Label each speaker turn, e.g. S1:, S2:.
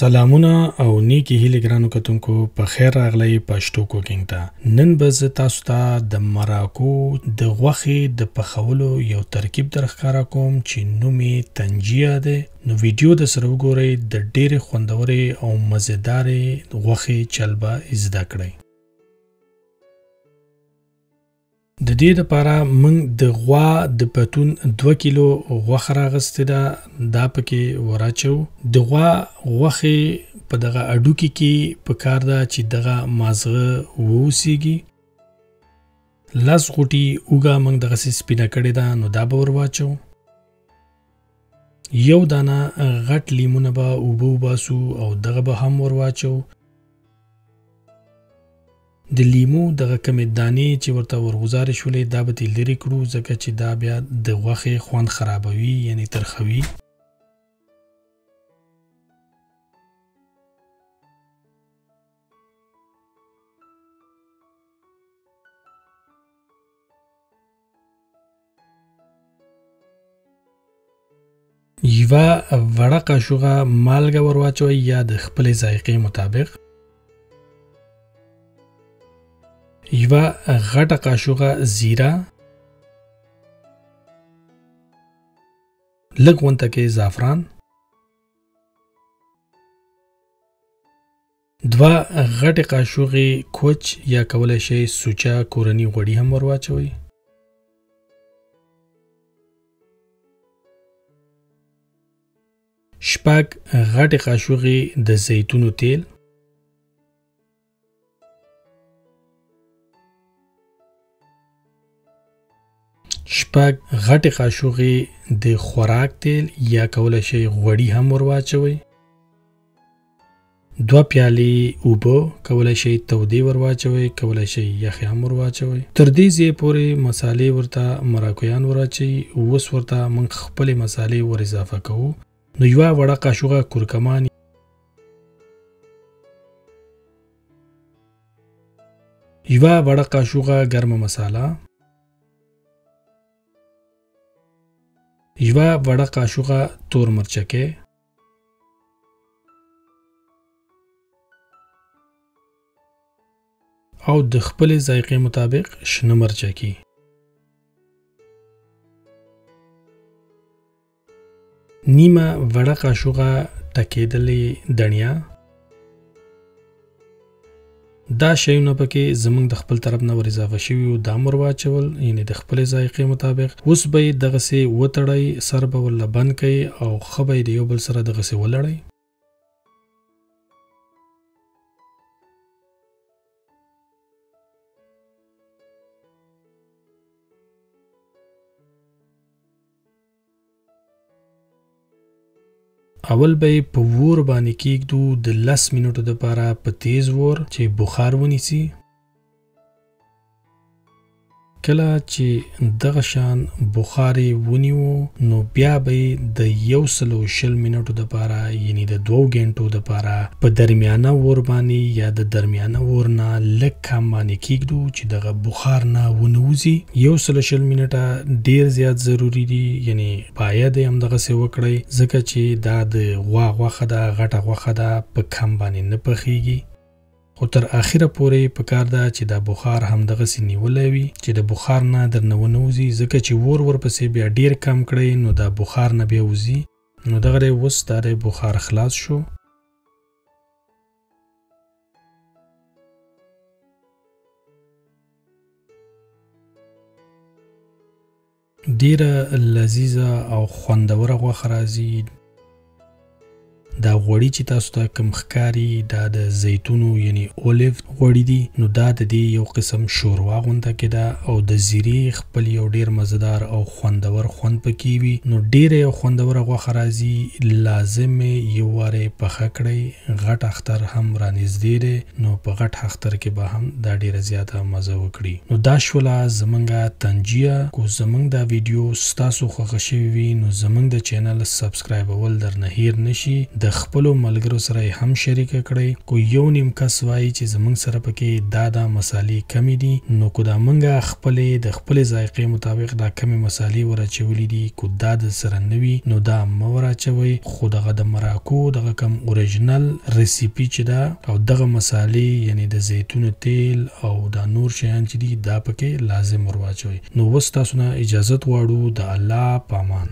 S1: سلامونه او نیکی هیلې ګرانو کتونکو، په خیر راغلی پښتو کوکینګ ته. نن به زه تاسو ته د مراکو د غوښې د پخولو یو ترکیب در ښکاره کوم چې نوم یې تنجیه دی. نو ویډیو د سره وګورئ، د ډېرې خوندورې او مزیدارې غوښې چل به زده کړئ. د دې لپاره موږ د غوا د پتون 2 کیلو غوښه راغستې ده، دا پکې وراچو. د غوا غوښې په دغه اډوکي کې پکار ده چې دغه مازغه واوسیږي. 10 غوټي اوږه موږ دغسې سپینه کړې ده، نو دا به ور واچو. یو دانه غټ لیمونه به اوبه وباسو او دغه به هم ور واچو. د لیمو دغه کمې دانې چې ورته ورغوځارې شولې دا به ترې لرې کړو، ځکه چې دا بیا د غوښې خوند خرابوي، یعنی ترخوي. یوه وړه قاشوغه مالګه ور واچوئ یا د خپلې ذایقې مطابق. یوه غټه قاشوغه زیره، لږ غونته کې زعفران، 2 غټې قاشوغې کوچ یا کولی شئ سوچه کورني غوړي هم ور واچوئ. 6 غټې قاشوغې د زیتونو تیل، 6 غټې قاشوغې د خوراک تیل یا کولی شئ غوړي هم ور واچوئ. 2 پیالې اوبه کولی شئ تودې ور واچوئ، کولی شئ یخې هم ور واچوئ. تر دې ځایه پورې مسالې ورته مراکویان ور اچوي. اوس ورته موږ خپلې مسالې ور اضافه کوو. نو یوه وړه قاشوغه کورکمان، یوه وړه قاشوغه ګرمه مساله، یوه وړه قاشوغه تور مرچکې، او د خپلې ذایقې مطابق شنه مرچکې. نیمه وړه قاشوغه ټکېدلې دڼیا. دا شیونه پکې زموږ د خپل طرف نه ور اضافه شوي وو، دا مو ور واچول، یعنې د خپلې ذایقې مطابق. اوس به یې دغسې وتړئ، سر به ورله بند کړئ او ښه به یې د یو بل سره دغسې ولړئ. اول به یې په ور باندې کیږدو د 10 منټو دپاره په تیز ور چې بخار ونیسي. کله چې دغه شان بخار یې ونیو نو بیا به یې د 120 منټو دپاره، یعنی د 2 ګنټو دپاره په درمیانه ور باندې یا د درمیانه ور نه لږ کم باندې کیږدو چې دغه بخار نه ونه وځي. 120 منټه ډیر زیات ضروري دي، یعنی باید یې همدغسې وکړئ، ځکه چې دا د غوا غوښه ده، غټه غوښه ده، په کم باندې نه پخیږي. خو تر اخره پورې پکار ده چې دا بخار هم دغسې نیولی وي چې د بخار نه درنه ونه وځي، ځکه چې ور ورپسې بیا ډیر کم کړئ نو دا بخار نه بیا وځي. نو دغه دی اوس دا دی بخار خلاص شو. ډیره لذیذه او خوندوره غوښه راځي. دا غوړي چې تاسو ته کوم ښکاري دا د زیتونو یعنی اولیف غوړي دي، نو دا د دې یو قسم شوروا غونته کې ده او د زیرې خپل یو ډیر مزدار او خوندور خوند پکې وي. نو ډیره یو خوندوره غوښه راځي، لازم یې یو وارې پخه کړئ. غټ اختر هم رانږدې دی، نو په غټ اختر کې به هم دا ډیره زیاته مزه وکړي. نو دا شوله زمونږ تنجیه. که زمونږ دا ویډیو ستاسو خوښه شوې وي نو زمونږ د چینل سبسکرایبول درنه هیر نشي. د د خپلو ملګرو سره یې هم شریکه کړئ. کو یو نیم کس وایي چې زمونږ سره پکې دا دا مسالې کمې دي، نو کو دا مونږه خپلې د خپلې ذایقې مطابق دا کمې مسالې وراچولې دي، کو دا د سره نه وي نو دا مه وراچوئ. خو دغه د مراکو دغه کم اوریجنل ریسیپي چې ده او دغه مسالې یعنی د زیتونو تیل او دا نور شیان چې دي دا پکې لازم ورواچوئ. نو اوس تاسو نه اجازت غواړو، د الله پامان.